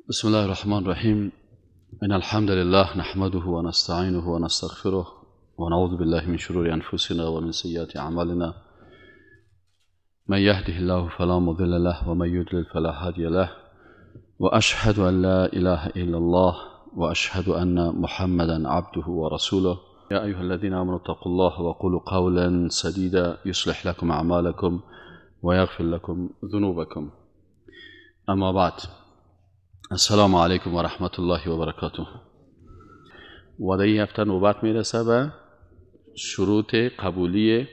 بسم الله الرحمن الرحیم. ان الحمد لله نحمده ونستعینه ونستغفره ونعوذ بالله من شرور انفسنا ومن سیئات اعمالنا. من يهده الله فلا مضل له ومن يضلل فلا هادي له، واشهد ان لا اله الا الله واشهد ان محمدا عبده ورسوله. يا ايها الذين امنوا اتقوا الله وقولوا قولا سديدا يصلح لكم اعمالكم ويغفر لكم ذنوبكم. اما بعد، السلام علیکم و رحمت الله و برکاته. و در این هفته نوبت میرسه به شروط قبولی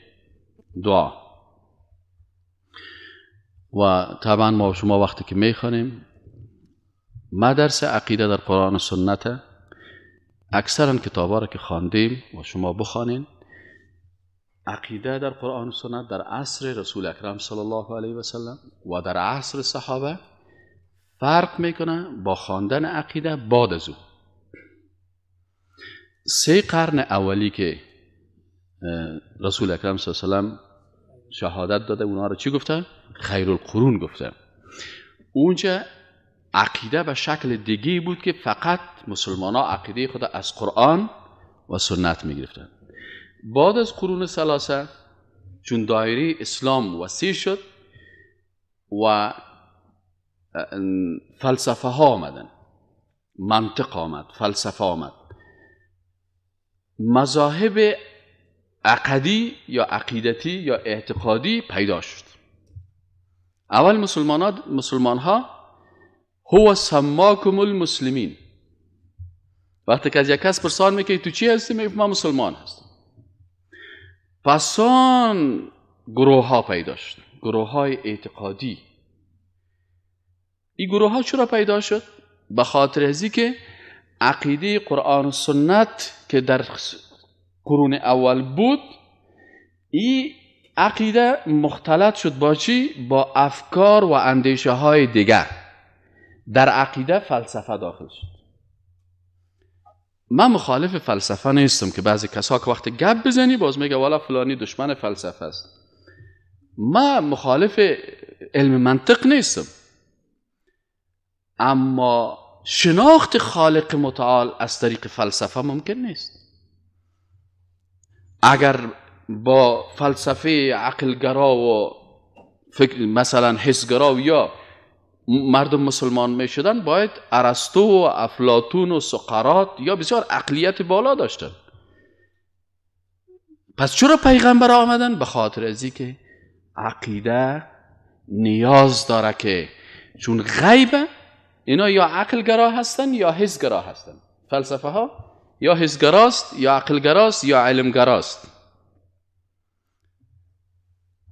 دعا. و طبعا ما شما وقتی که میخوانیم ما درس عقیده در قرآن و سنت، اکثرا کتابا را که خواندیم و شما بخوانین، عقیده در قرآن و سنت در عصر رسول اکرم صلی الله علیه و سلم و در عصر صحابه فرق میکنه با خواندن عقیده بعد از او. 3 قرن اولی که رسول اکرم صلی الله علیه و سلم شهادت داده، اونها رو چی گفته؟ خیر القرون گفته. اونجا عقیده به شکل دیگه بود که فقط مسلمان ها عقیده خود از قرآن و سنت میگرفتن. بعد از قرون ثلاثه چون دایره اسلام وسیع شد و فلسفه ها آمدن، منطق آمد، فلسفه آمد، مذاهب عقدی یا عقیدتی یا اعتقادی پیدا شد. اول مسلمان ها هو سماکم المسلمین. وقتی که از یک کس پرسان میکنی تو چی هستی، میگه من مسلمان هستم. پسان گروه ها پیدا شد، گروه های اعتقادی. این گروه ها چرا پیدا شد؟ به خاطر ازی که عقیده قرآن و سنت که در قرون اول بود، این عقیده مختلط شد با چی؟ با افکار و اندیشه های دیگر. در عقیده فلسفه داخل شد. من مخالف فلسفه نیستم که بعضی کسا که وقت گپ بزنی باز میگه والا فلانی دشمن فلسفه است. من مخالف علم منطق نیستم، اما شناخت خالق متعال از طریق فلسفه ممکن نیست. اگر با فلسفه عقلگرا و فکر مثلا حسگرا یا مردم مسلمان می شدن، باید ارسطو و افلاطون و سقراط یا بسیار عقلیت بالا داشتن. پس چرا پیغمبر آمدن؟ به خاطر ازی که عقیده نیاز داره که چون غیبه، اینا یا عقلگرا هستن یا حسگرا هستن. فلسفه ها یا حسگراست یا عقلگراست یا علمگراست،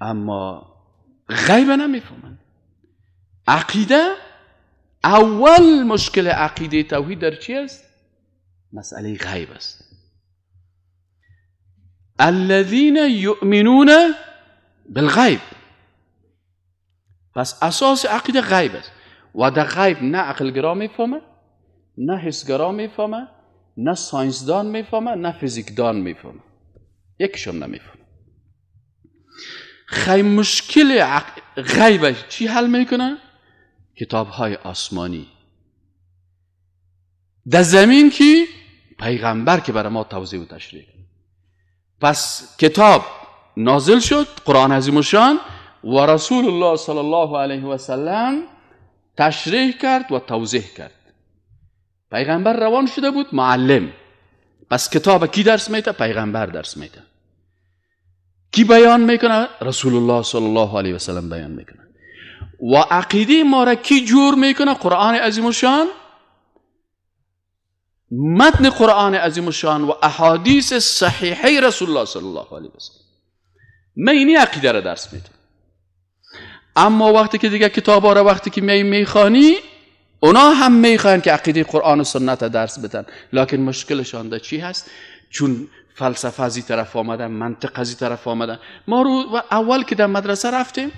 اما غیبه نمیفهمن. عقیده اول مشکل عقیده توحید در چی است؟ مسئله غیب است. الذین یؤمنون بالغیب. پس اساس عقیده غیب است و در غیب نه عقلگرا میفهمه، نه حسگرا میفهمه، نه ساینسدان میفهمه، نه فیزیکدان میفهمه، یکیشون نمیفهمه. خیلی مشکل غیب چی حل میکنه؟ کتاب های آسمانی. در زمین کی؟ پیغمبر که برای ما توضیح و تشریح. پس کتاب نازل شد، قرآن عظیم الشان، و رسول الله صلی الله علیه و سلم تشریح کرد و توضیح کرد. پیغمبر روان شده بود معلم. پس کتاب کی درس میده؟ پیغمبر درس میده. کی بیان میکنه؟ رسول الله صلی الله علیه و سلم بیان میکنه. و عقیده ما را کی جور میکنه؟ قرآن عظیم الشان، متن قرآن عظیم الشان و احادیث صحیحه رسول الله صلی الله علیه و سلم. من اینی عقیده را درس میدم. اما وقتی که دیگه کتابا را وقتی که میخوانی، اونا هم میخوان که عقیده قرآن و سنت درس بدن، لکن مشکلشان در چی هست؟ چون فلسفه از این طرف آمده، منطق از این طرف آمده. ما رو اول که در مدرسه رفتیم،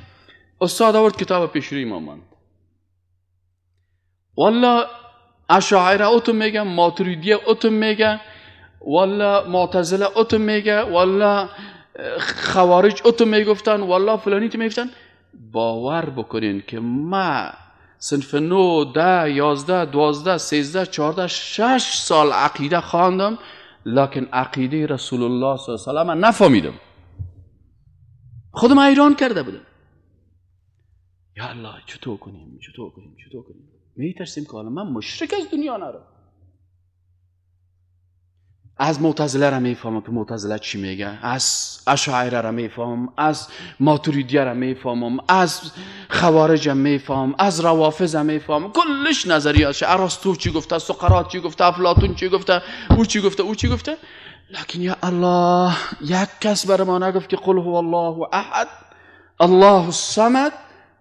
استاد آورد کتاب پیش روی ما ماند. والا اشاعره اوتو میگه، ماتریدیه اوتو میگه، والا معتزله اوتو میگه، والا خوارج اوتو میگفتن، والا فلانی تو میگفتن. باور بکنین که ما صنف 9، 10، 11، 12، 13، 14، 6 سال عقیده خواندم، لکن عقیده رسول الله صلی الله علیه و سلم نفهمیدم. خودم حیران کرده بودم. یا الله چطور کنیم، چطور کنیم، چطور کنیم؟ میترسیم که حالا من مشرک از دنیا نرم. از معتزله را میفهمم که معتزله چی میگه، از اشاعره را میفهمم، از ماتریدیه را میفهمم، از خوارج میفهمم، از روافض میفهمم، کلش نظریاتش، ارسطو چی گفته، سقراط چی گفته، افلاطون چی گفته، او چی گفته، او چی گفته. لکن یا الله یک کس بر ما نگفت که قل هو الله احد الله الصمد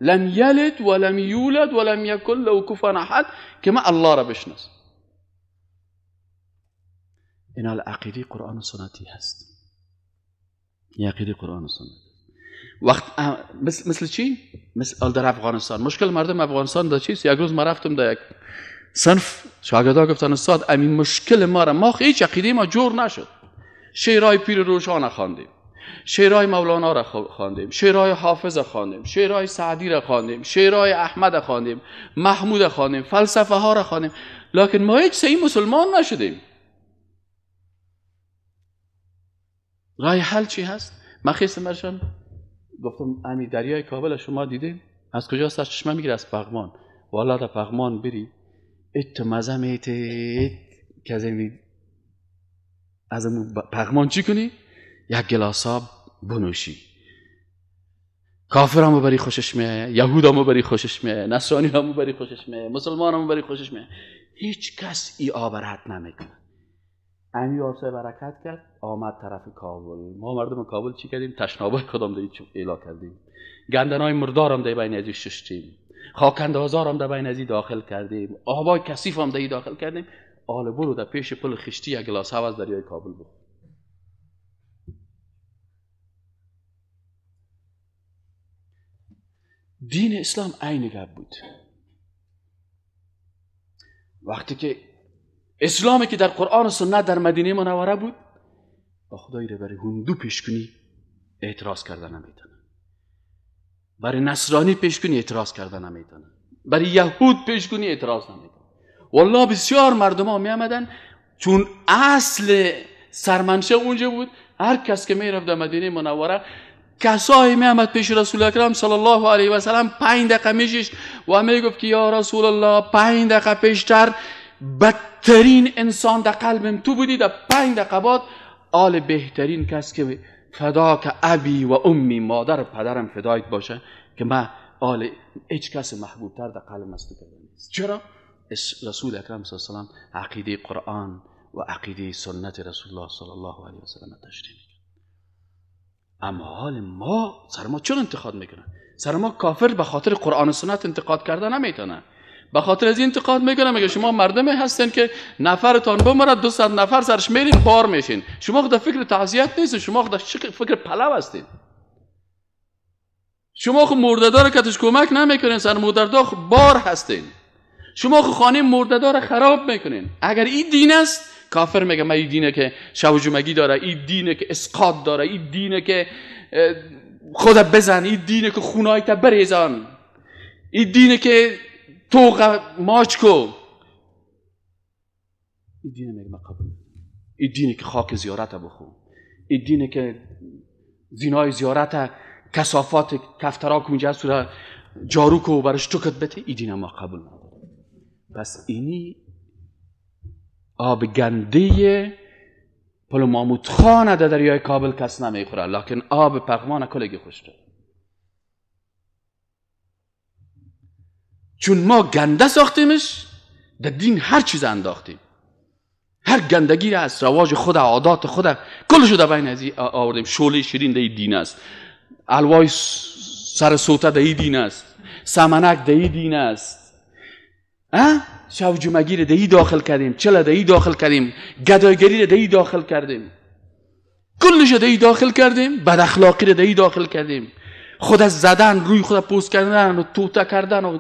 لم یلد ولم یولد ولم یکن له کفوا احد که من الله را بشناسم. این عقیده قرآن و سنتی هست. این عقیده قرآن و سنت. وقت مثل چی؟ مثل در افغانستان. مشکل مردم افغانستان در چیست؟ یک روز ما رفتم در یک صنف، شاگردا گفتن استاد امین مشکل ما را، ما هیچ عقیده ما جور نشد. شعرهای پیر روشان خواندیم، شعرهای مولانا را خواندیم، شعرهای حافظ خواندیم، شعرهای سعدی را خواندیم، شعرهای احمد خواندیم، محمود خواندیم، فلسفه ها را خواندیم، لکن ما هیچ صحیح مسلمان نشدیم. راه حل چی هست؟ من خیستم برشان گفتم امی دریای کابل شما دیدیم از کجا سرچشمه میگیره؟ از پغمان. والا در پغمان بری ات مزه میته که از پغمان چی کنی؟ یک گلاس آب بنوشی. کافر هم بری خوشش میه، یهود هم بری خوشش میه، نصرانی هم بری خوشش میه، مسلمان هم بری خوشش میه. هیچ کس ای آب رد نمیکنه. امی آب برکت کرد، آمد طرف کابل. ما مردم کابل چی کردیم؟ تشنابای خودم دی اعلا کردیم، گندنای مردارم دی بین ازی ششتیم، خاکندازارم هم در بین ازی داخل کردیم، آبای کثیف هم دی داخل کردیم. آل برو در پیش پل خشتی یک گلاس هوا از دریای کابل بود. دین اسلام عین گپ بود. وقتی که اسلامی که در قرآن و سنت در مدینه منوره بود، با خدای رو برای هندو پیش کنی اعتراض کرده نمیتونه، برای نصرانی پیش کنی اعتراض کرده نمیتونه، برای یهود پیش کنی اعتراض نمیتونه. والله بسیار مردم ها می آمدن، چون اصل سرمنشه اونجا بود. هر کس که می رفت در مدینه منوره، کسایی می آمد پیش رسول اکرم صلی الله علیه و سلم، 5 دقیقه میشش و می گفت که یا رسول الله 5 دقیقه پیشتر بدترین انسان در قلبم تو بودی، در 5 دقیقه بعد آل بهترین کس که فدا که ابی و امی، مادر و پدرم فدایت باشه، که من آل هیچ کس محبوبتر در قلبم از تو کرده نیست. چرا؟ رسول اکرم صلی الله علیه و سلم عقیده قرآن و عقیده سنت رسول الله صلی الله علیه و سلم تشریح میکنه. اما حال ما سر ما چون انتقاد میکنه؟ سر ما کافر به خاطر قرآن و سنت انتقاد کرده نمیتونه، به خاطر از این انتقاد میکنه، میگه شما مردم هستن که نفرتان بمرد 200 نفر سرش میرین بار میشین، شما خود فکر تعزیت نیست، شما خود فکر پلو هستین، شما خود مرده‌دار کتش کمک نمیکنین، سر مرده‌دار بار هستین، شما خود خانه مرده‌دار خراب میکنین. اگر این دین است، کافر میگه من این دینه که شب و جمعگی داره، این دینه که اسقاط داره، این دینه که خود بزن، این دینه که خونایت بریزان، این دینه که توق ماچ کو، این دینه میگه من قبول، این دینه که خاک زیارت بخو، این دینه که زینای زیارت کثافات کفترا که اونجا سوره جارو کو برش توکت بده، این دینه ما قبول نداره. پس اینی آب گنده پل ماموت خانه در دریای کابل کس نمیخوره، لکن آب پغمان کلگی خوش داره. چون ما گنده ساختیمش، در دین هر چیز انداختیم، هر گندگی را از رواج خود، عادات خود، کلشو در بین از آوردیم. شعله شیرین در دین است، الوای سر سوته در دین است، سمنک در دین است، شو جمعگی را در داخل کردیم، چله در داخل کردیم، گدایگری را در داخل کردیم، کلش را در داخل کردیم، بد اخلاقی را در داخل کردیم، خود از زدن، روی خود پوست کردن و توته کردن و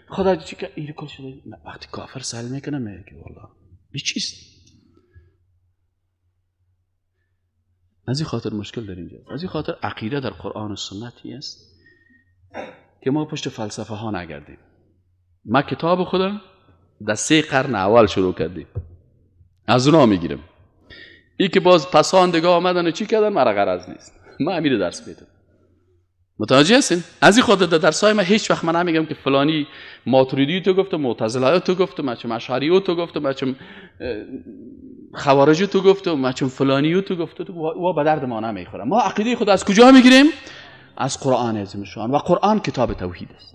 خدا چی که این کل شده. وقتی کافر سأل میکنه میگه والله بی چیست. از این خاطر مشکل در اینجا، از این خاطر عقیده در قرآن و سنتی است که ما پشت فلسفه ها نگردیم. ما کتاب خودم در 3 قرن اول شروع کردیم، از اونا میگیرم. ای که باز پسان دیگه آمدن و چی کردن مرا غرض نیست، ما امیر درس میدم. متوجه هستین؟ از این خاطر در درسای ما هیچ وقت من نمیگم که فلانی ماتریدی تو گفت، معتزله تو گفت، مچم اشعری تو گفت، مچم خوارجی تو گفت، مچم فلانی تو گفت، و به درد ما نمیخوره. ما عقیده خود از کجا میگیریم؟ از قرآن عظیم شان، و قرآن کتاب توحید است.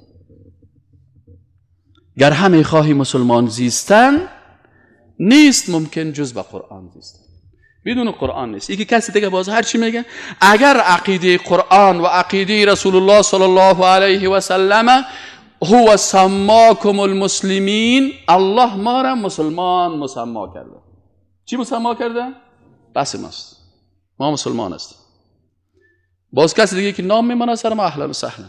گر همه خواهی مسلمان زیستن، نیست ممکن جز با قرآن زیستن. بدون قرآن نیست. یکی کسی دیگه باز هر چی میگه، اگر عقیده قرآن و عقیده رسول الله صلی الله علیه و سلم هو سماکم المسلمین، الله ما را مسلمان مسما کرده. چی مسما کرده؟ بس ماست، ما مسلمان هستیم. باز کسی دیگه که نام میمانه سر ما اهلا و سهلا،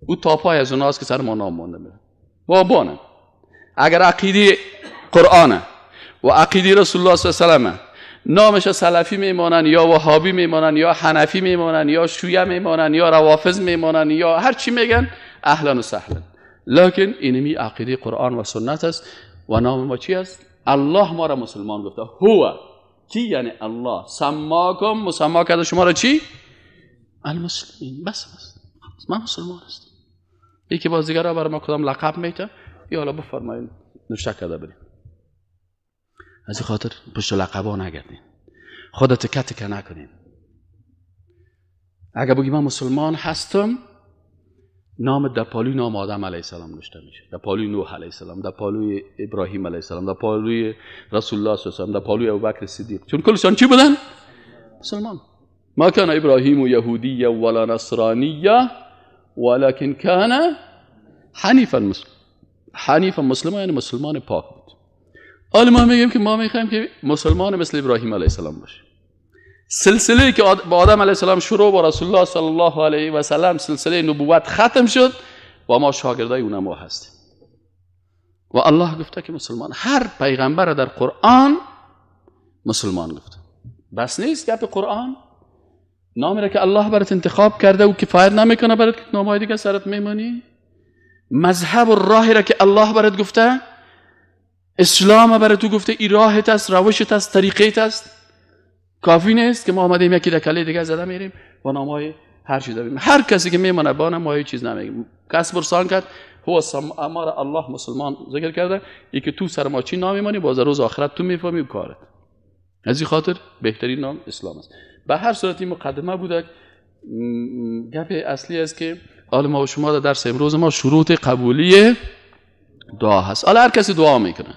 او تا پای از اوناست که سر ما نام مانده میره. بابانه اگر عقیده قرآن و عقیده رسول الله صلی الله علیه و سلم نامش سلفی میمانن یا وهابی میمانن یا حنفی میمانن یا شیعه میمانن یا روافض میمانن یا هر چی میگن، اهلا و سهلا. لکن اینمی عقیده قرآن و سنت است و نام ما چی است؟ الله ما را مسلمان گفته. هو کی؟ یعنی الله. سماکم، مسما کرده شما را چی؟ المسلمین. بس بس، ما مسلمان هستیم. یکی باز دیگر را برای ما کدام لقب میته یا حالا بفرمایید نوشته کرده بریم. از این خاطر پشت لقبا نگردین، خودت تکه تکه نکنین. اگر بگی من مسلمان هستم، نام در پالوی نام آدم علیه السلام نوشته میشه، در پالوی نوح علیه السلام، در پالوی ابراهیم علیه السلام، در پالوی رسول الله صلی الله علیه و سلم، در پالوی ابوبکر صدیق. چون کلشان چی بودن؟ مسلمان. ما کان ابراهیم یهودیا ولا نصرانیا ولكن کان حنیفا مسلم. حنیفا مسلم یعنی مسلمان پاک بود. حالا ما میگیم که ما میخوایم که مسلمان مثل ابراهیم علیه السلام باشه. سلسله که با آدم علیه السلام شروع، با رسول الله صلی الله علیه و سلم سلسله نبوت ختم شد و ما شاگردای اونم ما هستیم. و الله گفته که مسلمان، هر پیغمبر در قرآن مسلمان گفته. بس نیست گپ قرآن؟ نامی را که الله برات انتخاب کرده و کفایت نمیکنه برات که نامهای دیگه سرت میمانی؟ مذهب و راهی را که الله برات گفته، اسلام برای تو گفته، این راهت است، روشت است، طریقیت است. کافی نیست که ما آمدیم یکی دکله دیگه زده میریم و نامهای هر چیز داریم. هر کسی که میمانه بانه ما هیچ چیز نمیگیم. کس برسان کرد هو امر الله مسلمان ذکر کرده، ای که تو سر ما چی نام میمانی، باز روز آخرت تو میفهمی کارت. از این خاطر بهترین نام اسلام است. به هر صورت این مقدمه بوده. گپ اصلی است که حال ما و شما در درس امروز ما شروط قبولی دعا هست. حالا هر کسی دعا میکنه،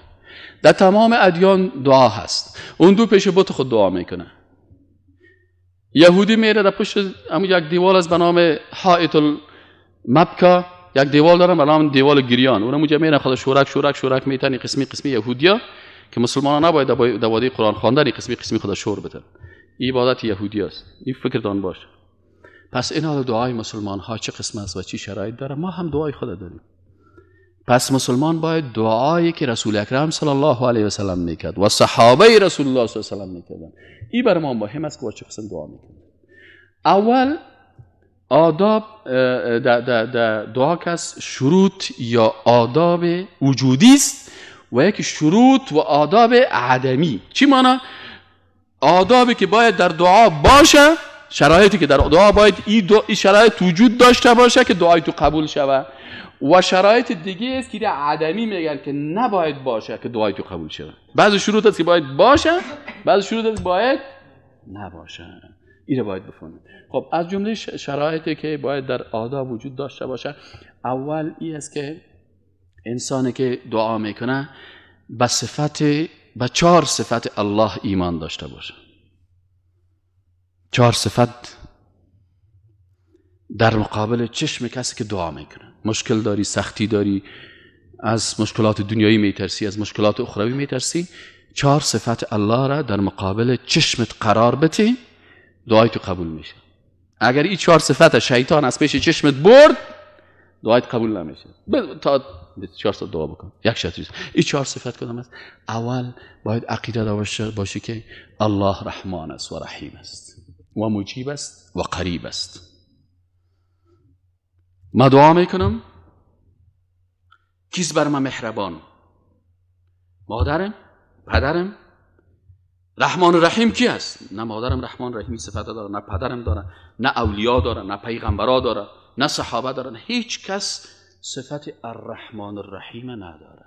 در تمام ادیان دعا هست. اون دو پیش بت خود دعا میکنه. یهودی میره در پشت همون یک دیوال است به نام حائط المبکا، یک دیوال دارن به نام دیوال گریان، اونم اونجا میرن خود شورک شورک شورک میتن. قسمی قسمی یهودیا که مسلمانان نباید در وادی قرآن خواندن قسمی قسمی خود شور بدن. این عبادت یهودی است، این فکرتان باشه. پس این حال دعای مسلمان ها چه قسم است و چه شرایط داره؟ ما هم دعای خود داریم. پس مسلمان باید دعایی که رسول اکرم صلی الله علیه و سلم میکرد و صحابه رسول الله صلی الله علیه و سلم میکردن، این بر ما مهم است که با چه قسم دعا میکردن. اول آداب در دعا کس شروط یا آداب وجودی است و یک شروط و آداب عدمی. چی مانا؟ آدابی که باید در دعا باشه، شرایطی که در دعا باید این شرایط وجود داشته باشه که دعای تو قبول شود، و شرایط دیگه است که عدمی میگن که نباید باشه که دعای تو قبول شود. بعضی شروط است که باید باشه، بعضی شروط است باید نباشه. این رو باید بفهمید. خب از جمله شرایطی که باید در آداب وجود داشته باشه، اول این است که انسانی که دعا میکنه به صفت، به 4 صفت الله ایمان داشته باشه. 4 صفت در مقابل چشم کسی که دعا میکنه. مشکل داری، سختی داری، از مشکلات دنیایی میترسی، از مشکلات اخروی میترسی، 4 صفت الله را در مقابل چشمت قرار بده، دعای تو قبول میشه. اگر این 4 صفت شیطان از پیش چشمت برد، دعایت قبول نمیشه. تا 4 تا دعا بکن، یک شرط نیست. این 4 صفت کدام است؟ اول باید عقیده داشته باشی که الله رحمان است و رحیم است و مجیب است و قریب است. ما دعا میکنم، کیست بر من مهربان؟ مادرم؟ پدرم؟ رحمان رحیم کی است؟ نه مادرم رحمان رحیمی صفت داره، نه پدرم داره، نه اولیا داره، نه پیغمبرا داره، نه صحابه داره. هیچ کس صفت الرحمن الرحیم نداره،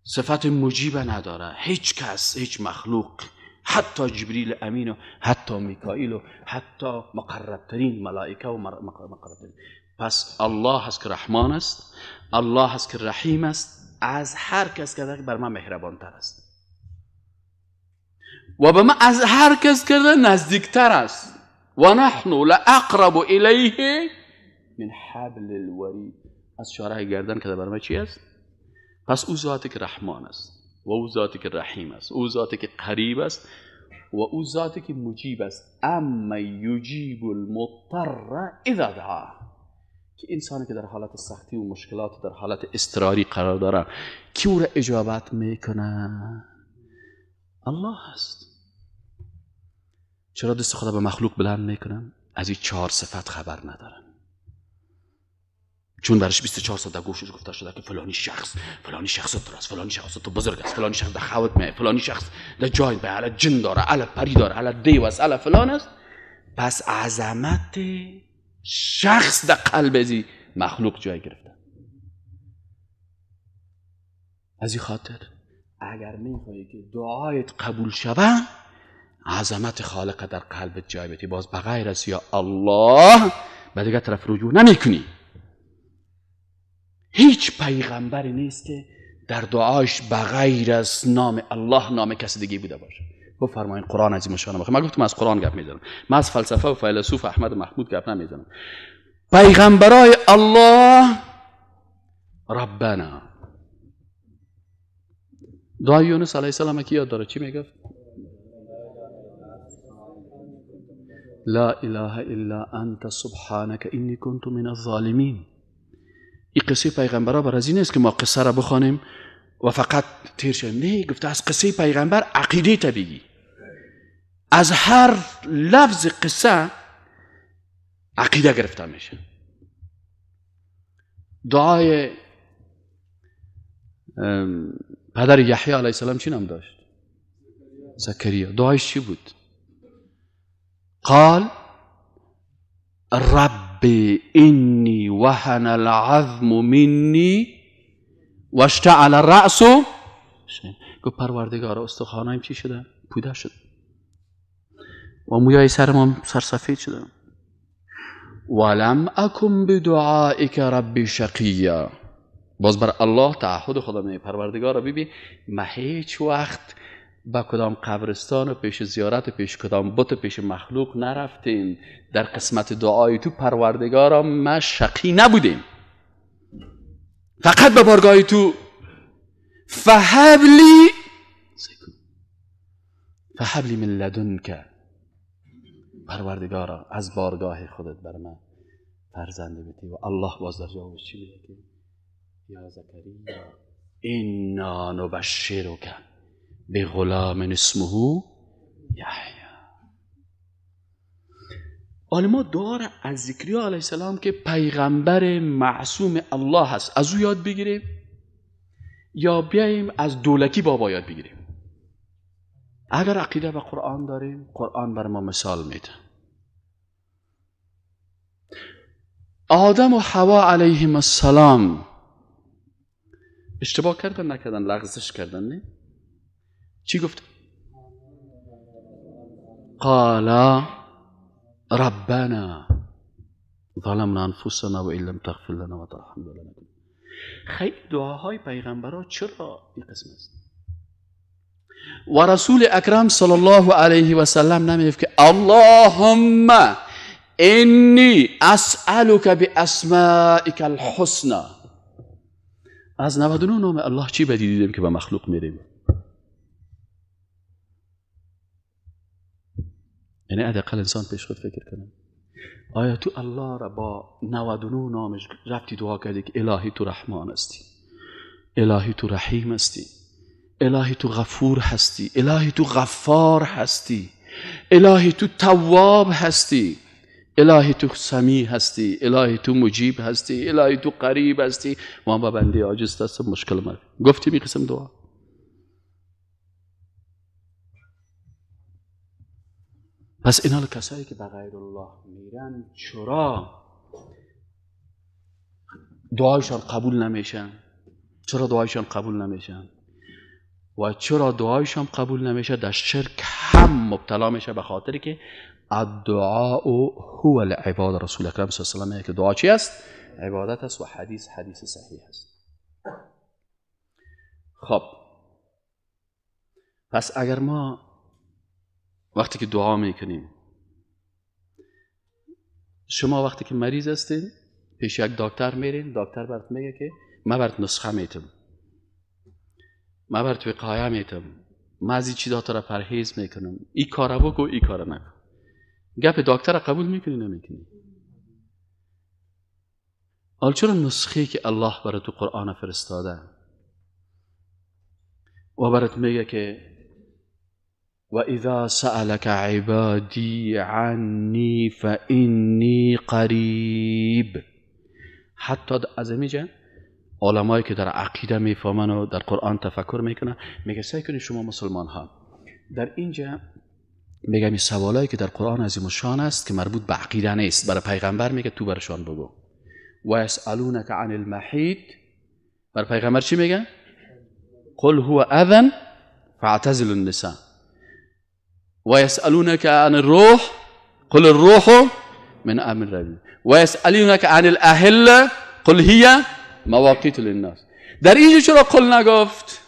صفت مجیب نداره. هیچ کس، هیچ مخلوق، حتی جبریل امین و حتی میکائیل و حتی مقربترین ملائکه و مقربترین. پس الله هست که رحمان است، الله هست که رحیم است، از هر کس که بر من مهربان تر است و به من از هر کس کرده نزدیکتر است. و نحن لاقرب الیه من حبل الورید. از شارع گردن که بر من چی است؟ پس او ذاتی که رحمان است و او ذاتی که رحیم است، او ذاتی که قریب است و او ذاتی که مجیب است. اما یجیب المضطر اذا دعاه، که انسانی که در حالت سختی و مشکلات، در حالت اضطراری قرار داره، کی او را اجابت میکنه؟ الله هست. چرا دست خدا به مخلوق بلند میکنن؟ از این 4 صفت خبر ندارن. چون برش 24 ساعت در گوشش گفته شده که فلانی شخص، فلانی شخص تو است، فلانی شخص تو بزرگ است، فلانی شخص در خوت می، فلانی شخص در جای به علی جن داره، علی پری داره، علی دیو است، علی فلان است. پس عظمت شخص در قلب ازی مخلوق جای گرفته. از این خاطر اگر میخوایی که دعایت قبول شوه، عظمت خالق در قلبت جای بده. باز بغیر از یا الله به دیگه طرف رجوع نمیکنی. هیچ پیغمبری نیست که در دعایش بغیر از نام الله نام کسی دیگه بوده باشه. بفرمایین قرآن از این مشانه بخیر. من گفتم از قرآن گپ میزنم، من از فلسفه و فیلسوف احمد محمود گپ نمیزنم. پیغمبرای الله ربنا، دعای یونس علیه السلام کی یاد داره؟ چی میگفت؟ لا اله الا انت سبحانك انی كنت من الظالمین. این قصه پیغمبرا بر از این نیست که ما قصه را بخوانیم و فقط تیر شویم. نه، گفته از قصه پیغمبر عقیده تا بگی. از هر لفظ قصه عقیده گرفته میشه. دعای پدر یحیی علیه السلام چی نام داشت؟ زکریا. دعایش چی بود؟ قال رب انی وهن العظم منی واشتعل الرأس. گفت پروردگار استخوانایم چی شده؟ پوده شد و مویای سرم سرسفید شده. ولم اکن بدعائک ربی شقیا. باز بر الله تعهد خدا می، پروردگار ببین من هیچ وقت به کدام قبرستان و پیش زیارت و پیش کدام بت و پیش مخلوق نرفتیم. در قسمت دعای تو پروردگارا ما شقی نبودیم، فقط به بارگاه تو. فهبلی، فهبلی من لدنک، پروردگارا از بارگاه خودت بر من فرزند بده. و الله باز در جوابش چی میگه؟ یا زکریا انا نبشرک بغلام اسمه یحیی. حالا ما دعا را از زکریا علیه السلام که پیغمبر معصوم الله هست از او یاد بگیریم، یا بیاییم از دولکی بابا یاد بگیریم؟ اگر عقیده به قرآن داریم، قرآن بر ما مثال میده. آدم و حوا علیهم السلام اشتباه کردن نکردن؟ لغزش کردن نه؟ چی گفت؟ قالا ربنا ظلمنا انفسنا و ان لم تغفر لنا و ترحمنا لنكن. خیلی دعاهای پیغمبرها چرا این قسم است؟ و رسول اکرم صلی الله علیه و سلم نمیگفت که اللهم انی اسألک باسمائک الحسنى. از 99 نام الله چی بدی دیدیم که به مخلوق میریم؟ یعنی حداقل انسان پیش خود فکر کنه، آیا تو الله را با 99 نامش رفتی دعا کردی که الهی تو رحمان هستی، الهی تو رحیم هستی، الهی تو غفور هستی، الهی تو غفار هستی، الهی تو تواب هستی، الهی تو سمیع هستی، الهی تو مجیب هستی، الهی تو قریب هستی، ما با بنده عاجز هستم، مشکل من. گفتیم این قسم دعا. پس اینا کسایی که به غیر الله میرن چرا دعایشان قبول نمیشن؟ چرا دعایشان قبول نمیشن؟ و چرا دعایشان قبول نمیشه؟ در شرک هم مبتلا میشه، به خاطر که الدعاء هو العباده. رسول اکرم صلی الله علیه و سلم که دعا چی است؟ عبادت است و حدیث حدیث صحیح است. خب پس اگر ما وقتی که دعا میکنیم، شما وقتی که مریض هستین پیش یک دکتر میرین، دکتر برات میگه که من برات نسخه میتم، من برات وقایه میتم، من از این چیزا تو را پرهیز میکنم، این کارا بکن این کارا نکن. گپ دکتر را قبول میکنی نمیکنی؟ حالا چرا نسخه که الله برای تو قرآن فرستاده و برات میگه که و اذا سألك عبادی عنی فانی قریب، حتی از اینجا علمایی که در عقیده میفهمن و در قرآن تفکر میکنن میگه سعی کنید شما مسلمان ها در اینجا، میگه این سوالایی که در قرآن عظیم الشان است که مربوط به عقیده نیست، برای پیغمبر میگه تو برشان بگو. و یسألونک عن المحید، برای پیغمبر چی میگه؟ قل هو اذن فاعتزلوا النساء. و یسألونک عن الروح قل الروح من امر ربی. و یسألونک عن الاهله قل هي مواقیت للناس. در اینجا چرا قل نگفت؟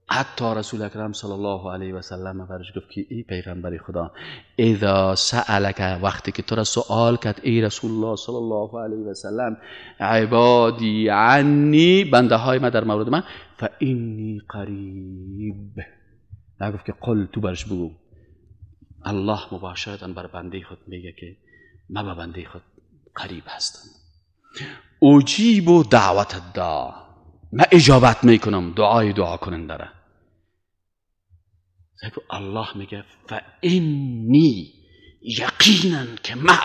حتی رسول اکرم صلی الله علیه و سلم برش گفت که ای پیغمبر خدا، اذا سألک، وقتی که تو را سوال کرد ای رسول الله صلی الله علیه و سلم، عبادی عنی، بنده های من در مورد من، فانی قریب. نگفت که قل، تو برش بگو. الله مباشرتا بر بنده خود میگه که من به بنده خود قریب هستم. اجیب دعوت الداع، من اجابت میکنم دعای دعا کننده را. الله میگه فانی، یقینا که من،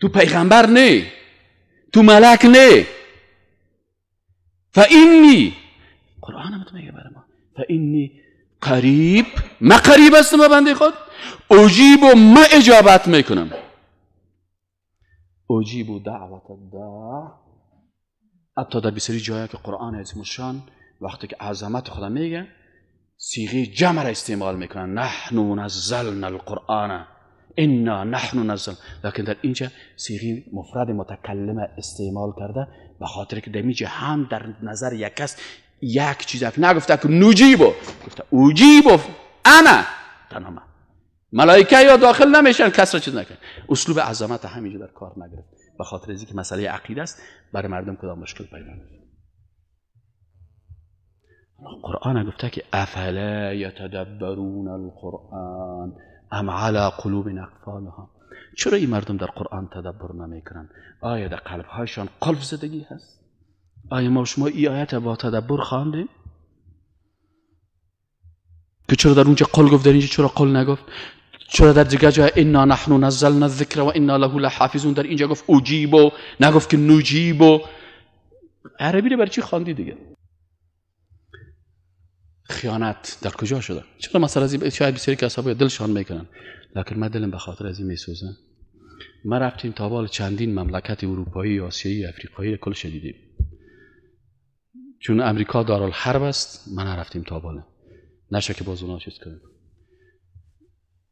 تو پیغمبر نه، تو ملک نه، فانی، قرآن هم تو میگه برای ما فانی قریب، من قریب هستم به بنده خود، اجیب و من اجابت میکنم. اجیب دعوت الداع. حتی در بسیاری جایی که قرآن عظیم الشان وقتی که عظمت خدا میگه صیغه جمع را استعمال میکنن، نحن نزلنا القرآن انا نحن نزل، لکن در اینجا صیغه مفرد متکلم استعمال کرده، به خاطر که در اینجا هم در نظر یک کس یک چیز نگفته که نجیبو، گفته اجیبو انا، تنها من، ملائکه یا داخل نمیشن، کس را چیز نکنه. اسلوب عظمت همینجا در کار نگرفت، به خاطر اینکه مسئله عقیده است، برای مردم کدام مشکل پیدا نشه. قرآن گفته که افلا یتدبرون القرآن ام علی قلوب اقفالها. چرا این مردم در قرآن تدبر نمیکنن؟ آیا در قلبهایشان قلف زدگی هست؟ آیا ما شما این آیت با تدبر خواندیم؟ که چرا در اونجا قل گفت، در اینجا چرا قل نگفت؟ چرا در دیگر جای انا نحن نزلنا الذکر و انا له لحافظون، در اینجا گفت اجیبو، نگفت که نجیبو؟ عربی رو برای چی خواندی دیگه؟ خیانت در کجا شده؟ چرا مثلا از این شاید بسیاری کسا باید دلشان میکنن، لکن من دلم به خاطر از این میسوزه. ما رفتیم تا بال چندین مملکت اروپایی، آسیایی، افریقایی کل شدیدیم. چون امریکا دارالحرب است، ما نرفتیم تا بالا، نشه که باز اونا چیز کنیم.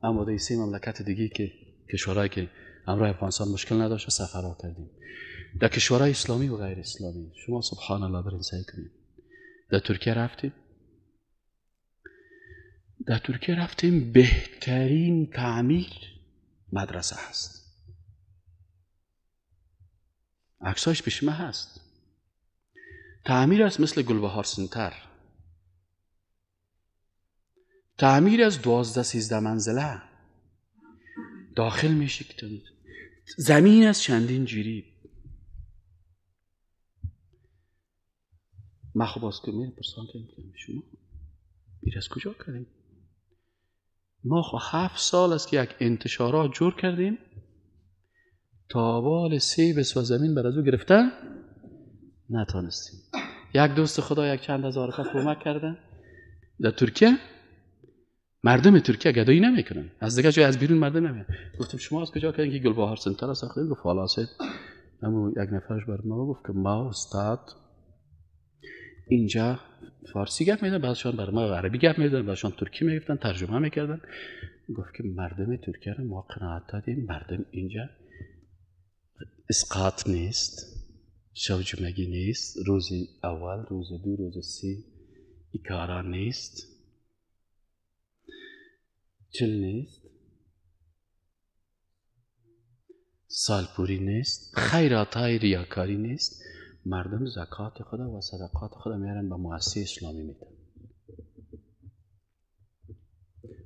اما در سه مملکت دیگه که کشورهایی که همراه افغانستان مشکل نداشت سفرها کردیم، در کشورهای اسلامی و غیر اسلامی. شما سبحان الله برین سعی کنید. در ترکیه رفتیم، در ترکیه رفتیم، بهترین تعمیر مدرسه هست، عکساش پیش من هست. تعمیر است مثل گلبهار سنتر، تعمیر از 12-13 منزله داخل میشه که زمین از چندین جریب. من خب باز که میرم پرسان کنیم شما بیر از کجا کردیم؟ ما 7 سال است که یک انتشارات جور کردیم تا بال 3 بس و زمین بر از او گرفته نتانستیم. یک دوست خدا یک چند هزار کس کمک کرده. در ترکیه مردم ترکیه گدایی نمیکنن، از دیگه جای از بیرون مردم نمیان. گفتم شما از کجا کردین که گلبهار سنتر ساختین؟ گفت والا صاحب، اما یک نفرش بر ما گفت که ما استاد اینجا فارسی گپ میدن، بعضشان بر ما عربی گپ میدن، بعضشان ترکی میگفتن، ترجمه میکردن. گفت که مردم ترکیه رو ما قناعت دادیم، مردم اینجا اسقاط نیست، شوجمگی نیست، روز اول، روز دو، روز سه ایکارا نیست، چل نیست، سالپوری نیست، خیرات های ریاکاری نیست. مردم زکات خدا و صدقات خدا میارن به مؤسسه اسلامی میدن.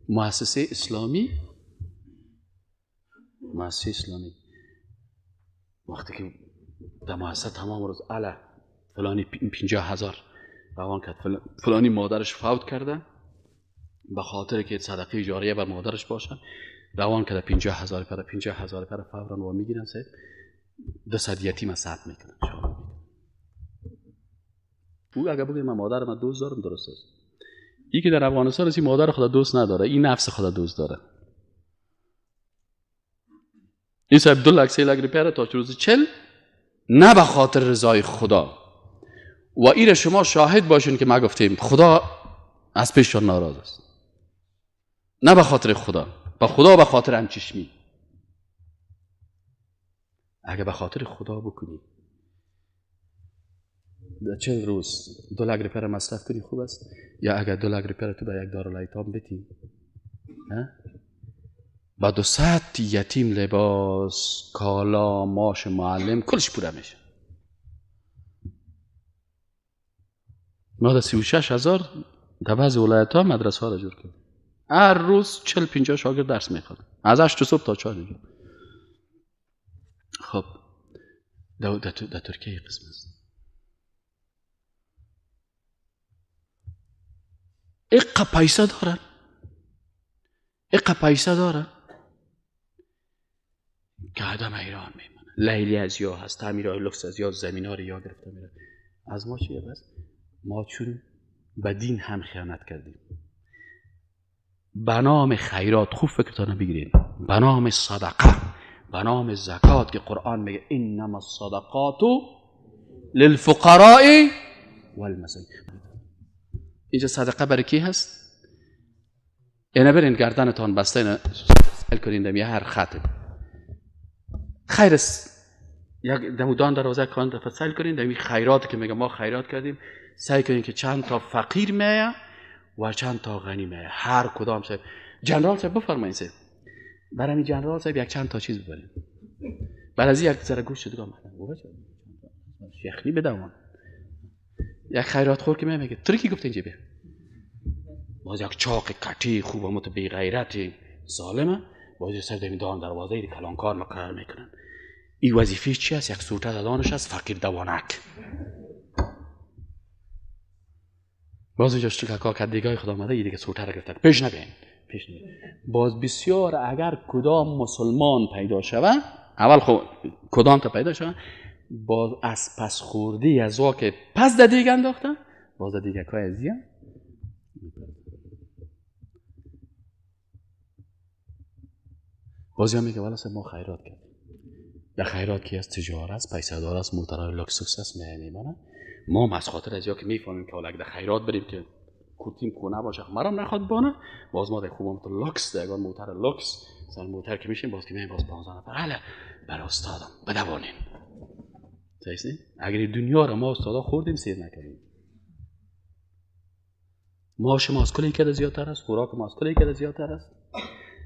مؤسسه اسلامی، مؤسسه اسلامی وقتی که در مؤسسه تمام روز علا فلانی 50,000 روان کرد، فلانی مادرش فوت کرده، به خاطر که صدقه جاریه بر مادرش باشه روان کرده 50,000 پر 50,000 پر فورا و میگیرن، 200 یتیم ثبت میکنن. او اگه بگه من مادر من دوست دارم، درست است. این که در افغانستان است، این مادر خدا دوست نداره، این نفس خدا دوست داره. این صاحب 2 لک 3 لک روپیه تا روز 40 نه به خاطر رضای خدا. و ایره شما شاهد باشین که ما گفتیم خدا از پیششان ناراض است، نه به خاطر خدا، به خدا به خاطر همچشمی. اگه به خاطر خدا بکنی در 40 روز 2 لک روپیه مصرف کنی خوب است، یا اگر 2 لک روپیه تو به یک دارالایتام بدی، با 200 یتیم لباس، کالا، ماش معلم کلش پوره میشه. ما در 36,000 در بعض ولایت ها مدرسه ها را جور کردیم. هر روز 40-50 شاگرد درس میخواد، از 8 صبح تا 4 دیگه. خب در ترکیه قسم است. اقا پیسه دارن، اقا پیسه دارن که آدم ایران میمونه. لیلی از یا هست، تعمیرهای لکس از یا، زمین ها رو یا گرفته میره. از ما چیه بس؟ ما چون به دین هم خیانت کردیم، به نام خیرات، خوب فکرتان بگیرین، به نام صدقه، به نام زکات که قرآن میگه انما الصدقات للفقراء والمساکین. اینجا صدقه برای کی هست؟ اینا برین گردنتان بسته، اینا سیل کنین دم یه هر خط خیر است. یک دمودان دروازه کان دفعه سیل کنین دمی خیرات که میگه ما خیرات کردیم، سعی کنین که چند تا فقیر میه و چند تا غنی میه. هر کدام صاحب جنرال صاحب بفرمایید صاحب، برای می جنرال صاحب یک چند تا چیز ببرین، برای از یک ذره گوشت دیگه من شیخنی بدم. یک خیرات خور که میگه ترکی گفت اینجا بیا، باز یک چاق کتی خوب مت بی غیرتی ظالمه، باز سر دمی دان دروازه ای کلانکار مقرر میکنن. این وظیفه چی است؟ یک سوته دادانش است، فقیر دوانک. باز اینجا شکاکا که دیگه خدا آمده، دیگه سوته را گرفته پیش نبین، پیش نبین. باز بسیار اگر کدام مسلمان پیدا شوه، اول خب کدام تا پیدا شوه، باز از پس خوردی از وا که پس در دیگه انداخته، باز در دیگه کای از دیگه. باز میگه والا ما خیرات کردیم. در خیرات کی است؟ تجار است، پیسه دار است، موترهای لکسوس است، میمانه. ما از خاطر از یا که میفهمیم که حالا در خیرات بریم که کوتیم خونه باشه، مرام نخواد بانه، باز ما در خوبم تو لکس، در موتر لکس سر موتر که میشیم، باز که میایم باز 15 نفر حالا بر استادم بدوانیم. صحیح؟ اگر دنیا را ما استادا خوردیم سیر نکردیم. ما شما از کلی که زیادتر است، خوراک ما از کلی که زیادتر است،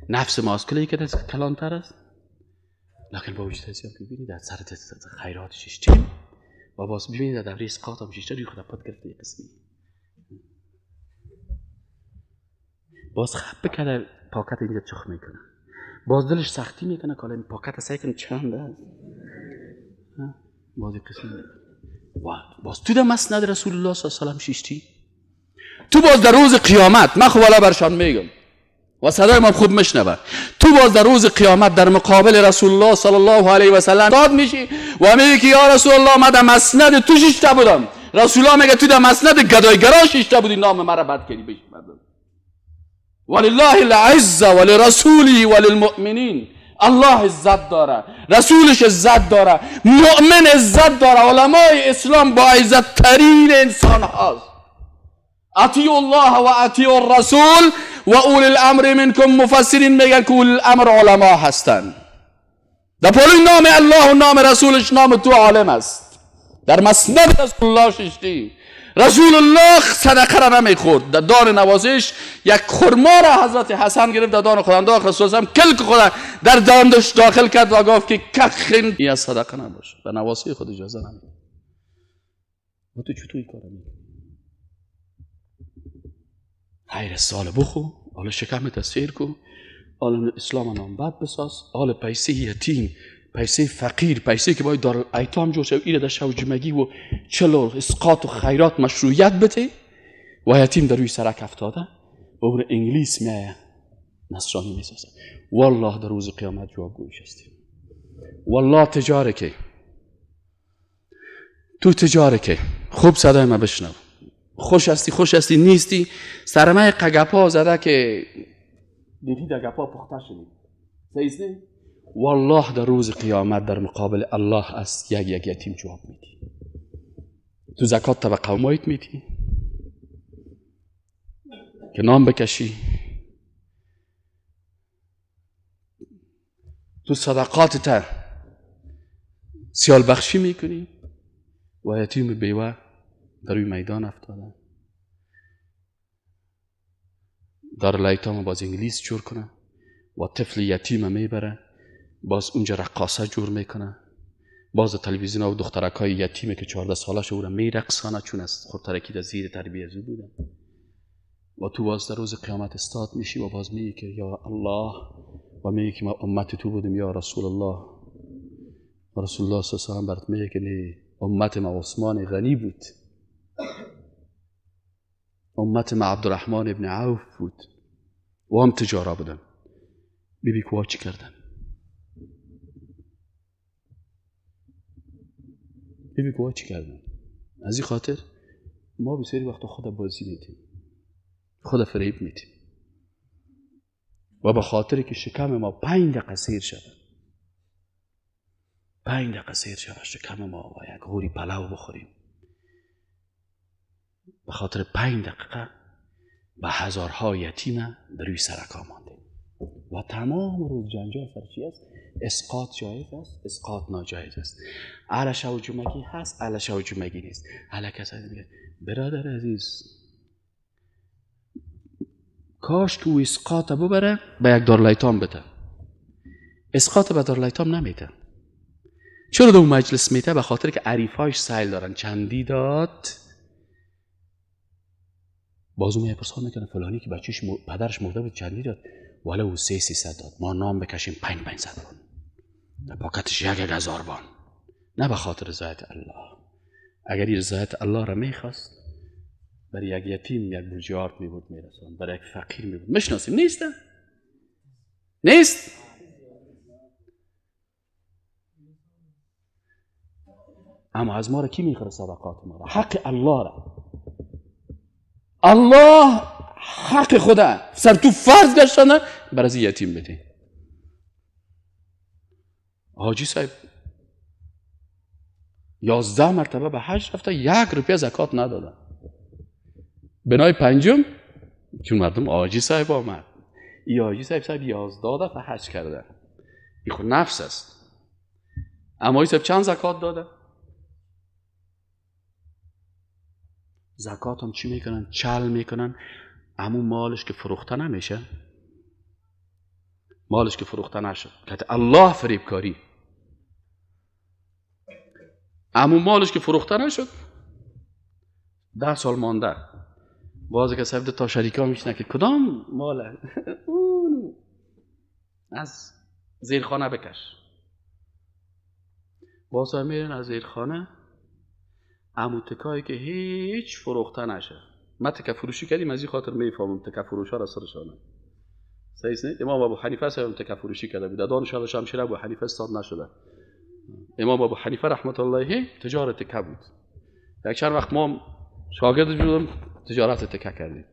نفس ما از کلی که کلانتر است، لکن با وجود زیاد ببینید در سر خیرات شیشتیم و باز ببینید در دوره اسقاط هم شیشته روی خود پد گرفته قسمی. باز خب بکنه پاکت اینجا چخ میکنه، باز دلش سختی میکنه که این پاکت سعی کنه چند است، باز قسمی و باز تو در مسند رسول الله صلی الله علیه و سلم شیشتی، تو باز در روز قیامت من خب والا برشان میگم و صدای ما خوب میشنوه. تو باز در روز قیامت در مقابل رسول الله صلی الله علیه و سلم داد میشی و میگی که یا رسول الله من در مسند تو شیشته بودم. رسول الله میگه تو در مسند گدایگرا شیشته بودی، نام مرا بد کردی بهش مردم. ولله العزه ولرسوله وللمؤمنین. الله عزت داره، رسولش عزت داره، مؤمن عزت داره. علمای اسلام با عزت ترین انسان هاست. اطیعوا الله و اطیعوا الرسول و اولی الامر منکم. مفسرین میگن که اولی الامر علما هستند. در پالوی نام الله و نام رسولش نام تو عالم است. در مسند رسول الله ششتی. رسول الله صدقه را نمیخورد. در دان نوازش یک خرما را حضرت حسن گرفت، در دان خود انداخت. رسول الله کلک خود در دانش داخل کرد و گفت که کخین این از صدقه نباشه، به نواسی خود اجازه نمیده. و تو چطور این کارو میکنی؟ غیر سال بخو، حالا شکمت سیر کو، حالا اسلام نام بد بساز، حالا پیسه یتیم، پیسه فقیر، پیسه که باید دار ایتام جور شد، ایره در شو جمگی و چلو اسقاط و خیرات مشروعیت بده و یتیم در روی سرک افتاده و اون انگلیس میایه نصرانی میسازه. والله در روز قیامت جوابگویش هستیم. والله تجاره که تو تجاره که خوب صدای ما بشنو. خوش هستی خوش هستی، نیستی سرمه قگپا زده که دیدی در گپا پخته شدی. صحیح نه؟ والله در روز قیامت در مقابل الله است یک یک یتیم جواب میدی. تو زکات تا به قومایت میدی که نام بکشی، تو صدقات تا سیال بخشی میکنی و یتیم بیوه در روی میدان افتاده. دارالایتام باز انگلیس جور کنه و طفل یتیم میبره، باز اونجا رقاصه جور میکنه، باز تلویزیون و دخترک های یتیمه که 14 سالش او را میرقصانه چون از خودترکی در زیر تربیه زو بودن. و تو باز در روز قیامت استاد میشی و باز میگی که یا الله، و میگی که ما امت تو بودیم یا رسول الله. و رسول الله صلی الله علیه و سلم برات میگه که نه، امت ما عثمان غنی بود، امت ما عبدالرحمن ابن عوف بود و هم تجارا بودن. بی بی کوا چی کردن؟ بی بی کوا چی کردن؟ از این خاطر ما بسیاری وقتا خود بازی میدیم، خود فریب میدیم و به خاطر که شکم ما 5 دقیقه سیر شود، 5 دقیقه سیر شود شکم ما و یک غوری پلو بخوریم، به خاطر 5 دقیقه به هزارها یتیم در روی سرکا مانده و تمام روز جنجال سر چی است؟ اسقاط جایز است، اسقاط ناجایز است، اهل شو جمعگی هست، اهل شو جمعگی نیست. اهل کسایی میگه برادر عزیز کاش تو اسقاط ببره به یک دارالایتام بده. اسقاط به دارالایتام نمیده. چرا دو مجلس میده؟ به خاطر که عریفاش سیل دارن. چندی داد بازو میپرسان میکنه فلانی که بچهش پدرش مرده بود چندی داد؟ ولی او 300 داد. ما نام بکشیم 500 بان، در پاکتش 1000 بان. نه به خاطر رضایت الله. اگر رضایت الله را میخواست برای یک یتیم یک برجارت میبود میرسان، برای یک فقیر میبود. میشناسیم نیست؟ نیست؟ اما از ما را کی میخوره صدقات ما را؟ حق الله را. الله حق خدا سر تو فرض گشتنه بر از یتیم بده. حاجی صاحب 11 مرتبه به حج رفته، 1 روپیه زکات نداده. بنای پنجم چون مردم حاجی صاحب آمد، ای حاجی صاحب 11 دفعه حج کرده، این خود نفس است. اما حاجی صاحب چند زکات داده؟ زکات هم چی میکنن؟ چل میکنن. امو مالش که فروخته نمیشه، مالش که فروخته نشد که الله فریبکاری، امو مالش که فروخته نشد 10 سال مانده. باز که صاحب تا شریکا میشنه که کدام ماله اونو از زیرخانه بکش. باز هم میرن از زیرخانه امو تکایی که هیچ فروخته نشه. ما تکه فروشی کردیم، از این خاطر میفهمم تکه فروش ها را سرشانه. صحیح است؟ امام ابو حنیفه صاحب تکه فروشی کرده بود، دانش شمشیر ابو حنیفه استاد نشده. امام ابو حنیفه رحمت الله تجارت تکه بود. یک چند وقت ما شاگرد بودم تجارت تکه کردیم.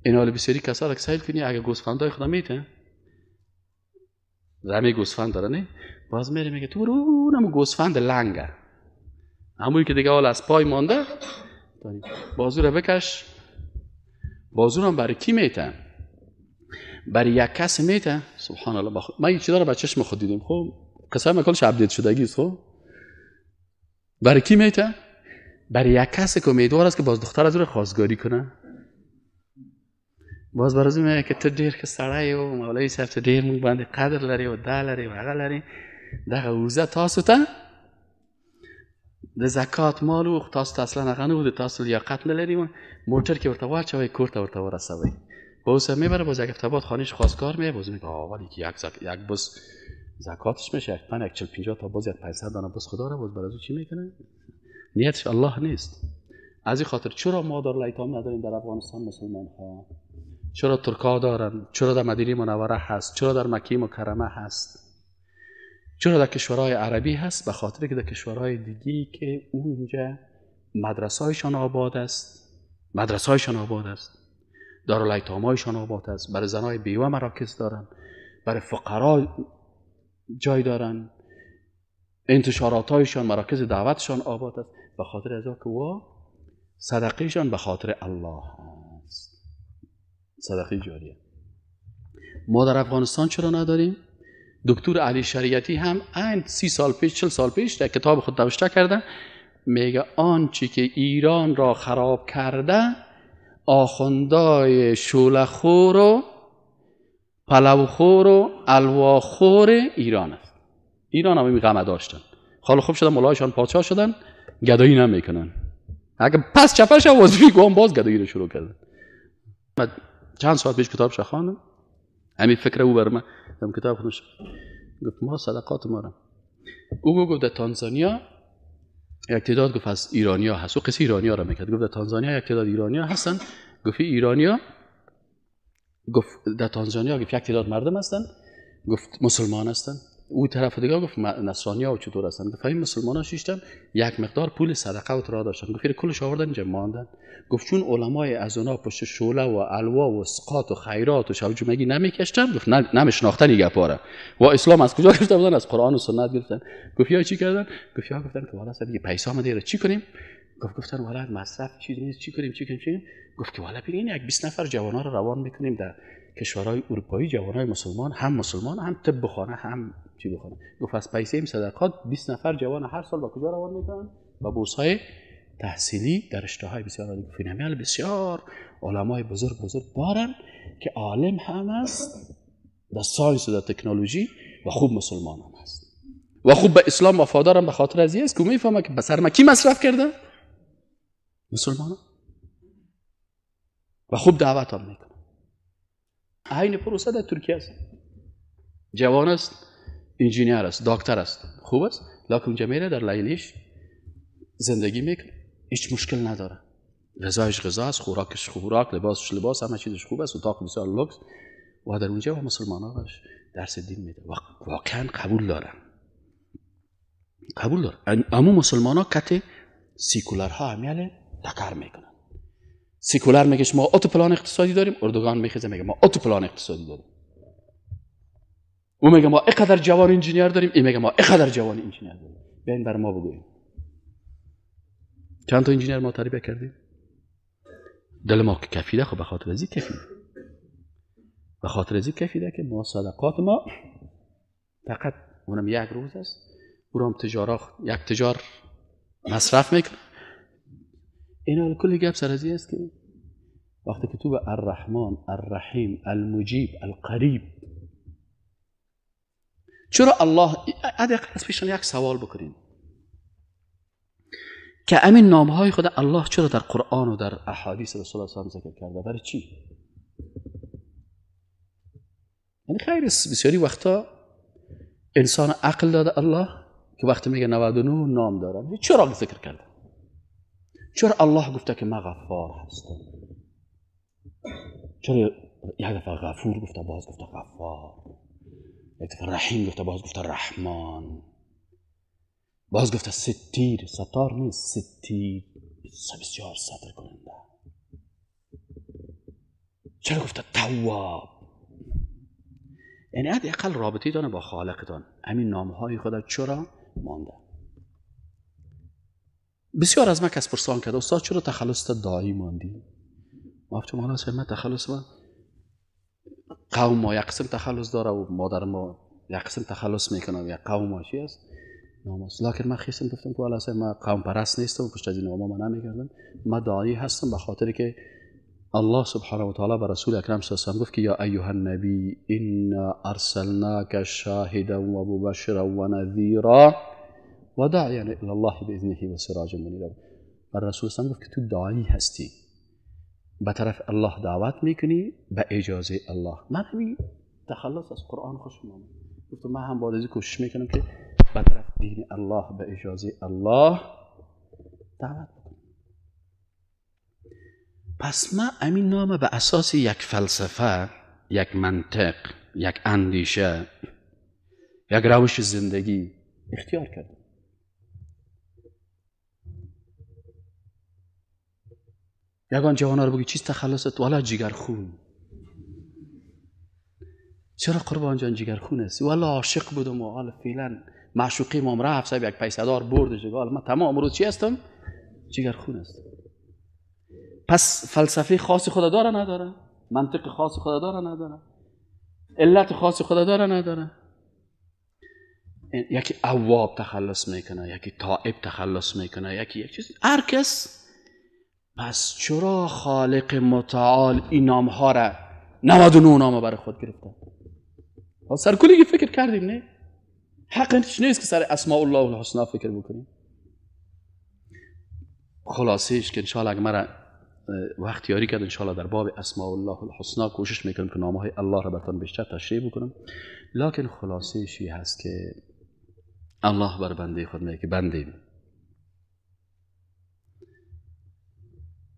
این حال بسیاری کسا را که سیل کنی اگه گوسفندای خدا میته رمی گوسفند داره نه، باز میره میگه تو رو اونم گوسفند لنگه، همونی که دیگه حال از پای مانده، بازو رو بکش. بازو رو برای کی میته؟ برای یک کس میته. سبحان الله، من این چیزا رو با چشم خود دیدم. خب قصه من کلش update شدگی است. خب برای کی میته؟ برای یک کسی که امیدوار است که باز دختر از او رو خواستگاری کنه. باز برای میگه که تو ډیر ښه سړی و مولوي صاحب ته ډیر موږ باندې قدر لري و دا لري و هغه لري، دغه وزه تاسو ته د زکات مال و تاسو ته اصلا هغه نه و د تاسو لیاقت نه لري، موټر کې ورته واچوئ کور ته ورته ورسوئ. باز میبره، باز یک هفته بعد خانهش خواستگار میه، باز میگه ولی که یک بز زکاتش میشه، یک 5 یک 40 50 تا باز یک 500 دانه بز خدا را باز برای چی میکنه؟ نیتش الله نیست. از این خاطر چرا ما دارالایتام نداریم در افغانستان مسلمان ها؟ چرا ترکا دارن؟ چرا در مدینه منوره هست؟ چرا در مکه مکرمه هست؟ چرا در کشورهای عربی هست؟ به خاطر که در کشورهای دیگه که اونجا مدرسه‌هایشان آباد است، مدرسه‌هایشان آباد است، دارالایتام‌هایشان آباد است، برای زنای بیوه مراکز دارن، برای فقرا جای دارن، انتشارات‌هایشان، مراکز دعوتشان آباد است. به خاطر از که وا صدقه‌شان به خاطر الله است، صدقه جاریه. ما در افغانستان چرا نداریم؟ دکتر علی شریعتی هم این 30 سال پیش 40 سال پیش در کتاب خود نوشته کرده، میگه آنچه که ایران را خراب کرده آخوندای شوله‌خور و پلوخور و الواخور ایران است. ایران هم این غمه داشتن، حالا خوب شدن مولایشان پادشاه شدن، گدایی نمیکنن. اگه پس چپش آواز میگم باز گدایی رو شروع کردن. من چند ساعت پیش کتابش خواندم، همین فکر او بر من کتاب خودش گفت ما صدقات ما را. او گفت در تانزانیا یک تعداد گفت از ایرانیا هست، او قصه ایرانیا را میکرد. گفت در تانزانیا یک تعداد ایرانیا هستن، گفت ایرانیا، گفت در تانزانیا گفت یک تعداد مردم هستن، گفت مسلمان هستن. او طرف دیگه گفت نصرانیا و چطور هستن. گفت این مسلمانا شیشتن یک مقدار پول صدقه و ترا داشتن، گفت کلش آوردن اینجا ماندن. گفت چون علمای از اونا پشت شعله و الوا و سقاط و خیرات و شب جمعگی نمیکشتن، گفت نمیشناختن این گپا و اسلام از کجا گرفته بودن؟ از قرآن و سنت گرفتن. گفت یا چی کردن؟ گفت یا گفتن که والا دیگه پیسا ما دیگه چی کنیم؟ گفت گفتن والا مصرف چیز نیست، چی کنیم چی کنیم چی کنیم؟ گفت که والا ببین یک 20 نفر جوانا رو روان میکنیم در کشورهای اروپایی، جوانای مسلمان، هم مسلمان هم طب بخوانه هم چی بخوانه. گفت از پیسه این صدقات 20 نفر جوان هر سال با کجا روان میکنن؟ با بورس‌های تحصیلی در رشته‌های بسیار عالی. گفت اینم بسیار علمای بزرگ بزرگ دارن که عالم هم است در science و در تکنولوژی و خوب مسلمان هم است و خوب به اسلام وفادارم، به خاطر از این است که میفهمه که به سر ما کی مصرف کرده؟ مسلمان، و خوب دعوت هم میکنه. عین پروسه در ترکیه است. جوان است، انجینیر است، دکتر است، خوب است، لکن اونجا میره در لیلیش زندگی میکنه، هیچ مشکل نداره، غذایش غذا است، خوراکش خوراک، لباسش لباس، همه چیزش خوب است، اتاق بسیار لوکس، و در اونجا با مسلمان ها درس دین میده و واقعا قبول دارن، قبول دارن. اما مسلمان ها کت سیکولر ها همیاله تکر میکنن. سیکولر میگه ما اتو پلان اقتصادی داریم، اردوغان میخیزه میگه ما اتو پلان اقتصادی داریم. او میگه ما اینقدر جوان انجینیر داریم، این میگه ما اینقدر جوان انجینیر داریم. بیاین بر ما بگوین چند تا انجینیر ما تربیت کردیم؟ دل ما که کفیده. خب به خاطر از این کفیده، به خاطر از این کفیده که ما صدقات ما فقط اونم یک روز است، اونم تجارا یک تجار مصرف میکنه. اینا کلی گپ سر از این است که وقتی که تو به الرحمن الرحیم المجیب القریب، چرا الله حداقل از پیشان یک سوال بکنیم که امین نامهای خدا الله چرا در قرآن و در احادیث رسول الله صلی الله علیه و آله ذکر کرده؟ برای چی؟ یعنی خیر بسیاری وقتا انسان عقل داده الله که وقتی میگه 99 نام داره، چرا ذکر کرده؟ چرا الله گفته که من غفار هستم؟ چرا یک دفعه غفور گفته، باز گفته غفار، یک دفعه رحیم گفته، باز گفته رحمان، باز گفته ستیر، ستار نیست، ستیر، بسیار ستر کننده. چرا گفته تواب؟ یعنی حداقل رابطه دانه با خالقتان، همین نامهای خدا چرا مانده؟ بسیار از من کس پرسان کرد استاد چرا تخلص داعی ماندی؟ ما گفتم حالا من تخلص ما قوم ما یک قسم تخلص داره و مادر ما یک قسم تخلص میکنه و یک قوم ما چی است؟ نام است. لکن من خیستم گفتم که والا من قوم پرست نیستم و پشت از این نام‌ها من نمیگردم، من داعی هستم، به خاطر که الله سبحانه و تعالی به رسول اکرم صلی الله علیه و گفت که یا ایها النبی انا ارسلناک شاهدا و مبشرا و نذیرا و داعیا الی الله باذنه و سراجا منیرا. بر رسول الله گفت که تو داعی هستی، به طرف الله دعوت میکنی به اجازه الله. من همین تخلص از قرآن خوشم آمد، گفتم من هم بعد از کوشش میکنم که به طرف دین الله به اجازه الله دعوت بکنم. پس ما همین نام به اساس یک فلسفه، یک منطق، یک اندیشه، یک روش زندگی اختیار کردم. یگان جوانا رو بگی چیز تخلصت؟ والا جگرخون. چرا قربان جان جگرخون هستی؟ والا عاشق بودم و حالا فعلا معشوقی مام رفت، صاحب یک پیسه دار بردش، حالا من تمام روز چی هستم؟ جگرخون هستم. پس فلسفه خاص خدا داره نداره؟ منطق خاص خدا داره نداره؟ علت خاص خدا داره نداره؟ یکی اواب تخلص میکنه، یکی تائب تخلص میکنه، یکی یک چیز، هر کس. پس چرا خالق متعال این نام ها را 99 نام برای خود گرفته؟ سرکلی فکر کردیم نه؟ حق نیست که سر اسماء الله الحسنا فکر بکنیم. خلاصه ایش که انشاءالله اگر مرا وقت یاری کرد انشاءالله در باب اسماء الله الحسنا کوشش میکنم که نامهای الله را براتون بیشتر تشریح بکنم. لکن خلاصه ایشی هست که الله بر بنده خود میگه که بنده،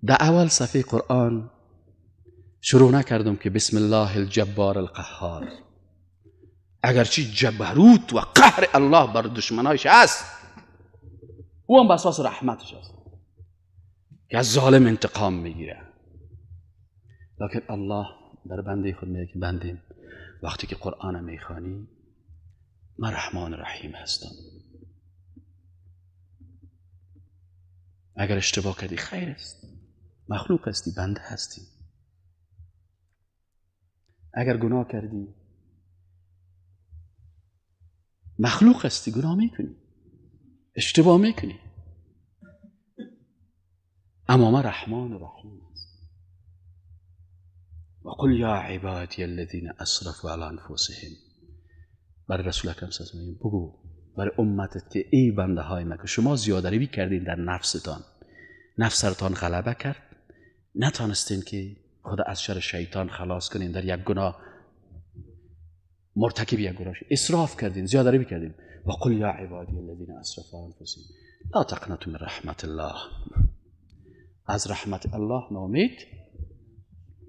در اول صفحه قرآن شروع نکردم که بسم الله الجبار القهار، اگرچه جبروت و قهر الله بر دشمنایش هست، او هم به اساس رحمتش هست که از ظالم انتقام میگیره. لکن الله بر بنده خود میگه که بنده، وقتی که قرآن میخوانی من رحمان رحیم هستم، اگر اشتباه کردی خیر است، مخلوق هستی، بنده هستی. اگر گناه کردی مخلوق هستی، گناه میکنی، اشتباه میکنی، اما من رحمان رحیم هستم. و قل یا عبادی الذین اسرفوا علی انفسهم، برای رسول اکرم صلی الله علیه و آله بگو برای امتت که ای بنده های من که شما زیاده روی کردین در نفستان، نفس سرتان غلبه کرد، نتانستین که خدا از شر شیطان خلاص کنین، در یک گناه مرتکب یک گناه اسراف کردین، زیاده روی کردین. و قل یا عبادی الذین اسرفوا علی انفسهم لا تقنطوا من رحمت الله، از رحمت الله ناامید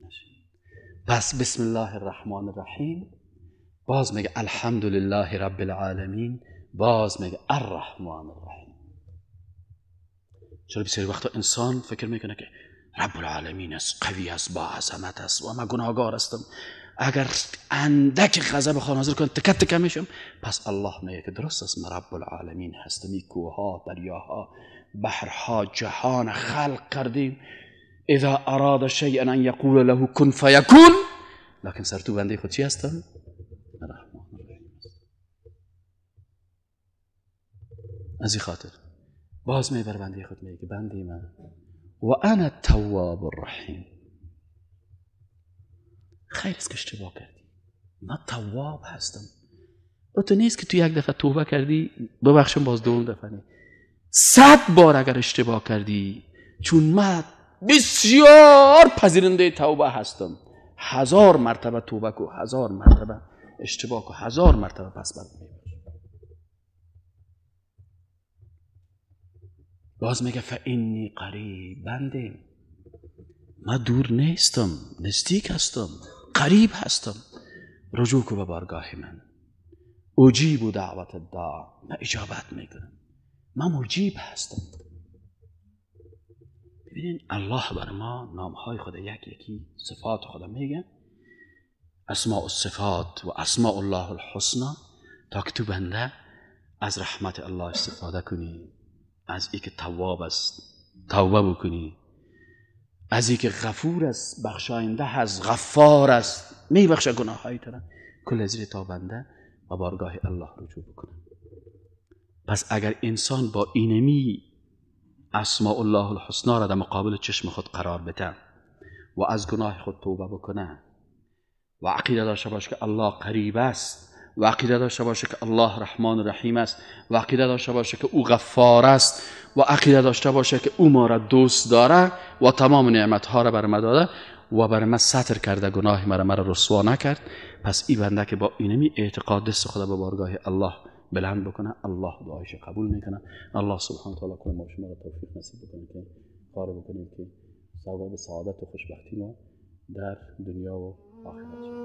نشین. پس بسم الله الرحمن الرحیم، باز میگه الحمد لله رب العالمین، باز میگه الرحمن الرحیم. چرا بسیاری وقتا انسان فکر میکنه که رب العالمین است، قوی است، با عظمت است و من گناهگار هستم، اگر اندک غضب خدا نازل کنه تکه تکه میشم. پس الله میگه که درست است، من رب العالمین هستم، کوهها، دریاها، بحرها، جهان خلق کردیم، اذا اراد شیئا ان یقول له کن فیکون، لکن سر تو بنده خود چی هستم؟ رحمان الرحیم. از این خاطر باز می بر بنده خود میگه بنده من و انا التواب الرحیم، خیر است که اشتباه کردی، من تواب هستم. او تو نیست که تو یک دفعه توبه کردی ببخشم باز دوم دفعه نه، 100 بار اگر اشتباه کردی، چون من بسیار پذیرنده توبه هستم، 1000 مرتبه توبه کو، 1000 مرتبه اشتباه کو، 1000 مرتبه پس بر میبخشم. باز میگه فانی قریب، بنده من دور نیستم، نزدیک هستم، قریب هستم، رجوع کو به بارگاه من. اجیب دعوت الداع، من اجابت میکنم، من مجیب هستم. ببینین الله بر ما نامهای خود یک یکی صفات خود میگه، اسماء الصفات و اسماء الله الحسنا، تا که تو بنده از رحمت الله استفاده کنی، از ای که تواب است توبه بکنی، از ای که غفور است بخشاینده است غفار است میبخشه گناه های تو را، کل از تا بنده و بارگاه الله رجوع بکنه. پس اگر انسان با اینمی اسماء الله الحسنا را در مقابل چشم خود قرار بده و از گناه خود توبه بکنه و عقیده داشته باشه که الله قریب است و عقیده داشته باشه که الله رحمان و رحیم است و عقیده داشته باشه که او غفار است و عقیده داشته باشه که او ما را دوست داره و تمام نعمتها را بر ما داده و بر ما ستر کرده، گناه مرا رسوا نکرد، پس این بنده که با اینمی اعتقاد دست خود به بارگاه الله بلند بکنه، الله دعایش قبول میکنه. الله سبحانه و تعالی کنه ما شما را توفیق نصیب بکنه که کار بکنیم که سبب سعادت و خوشبختی ما در دنیا و آخرت.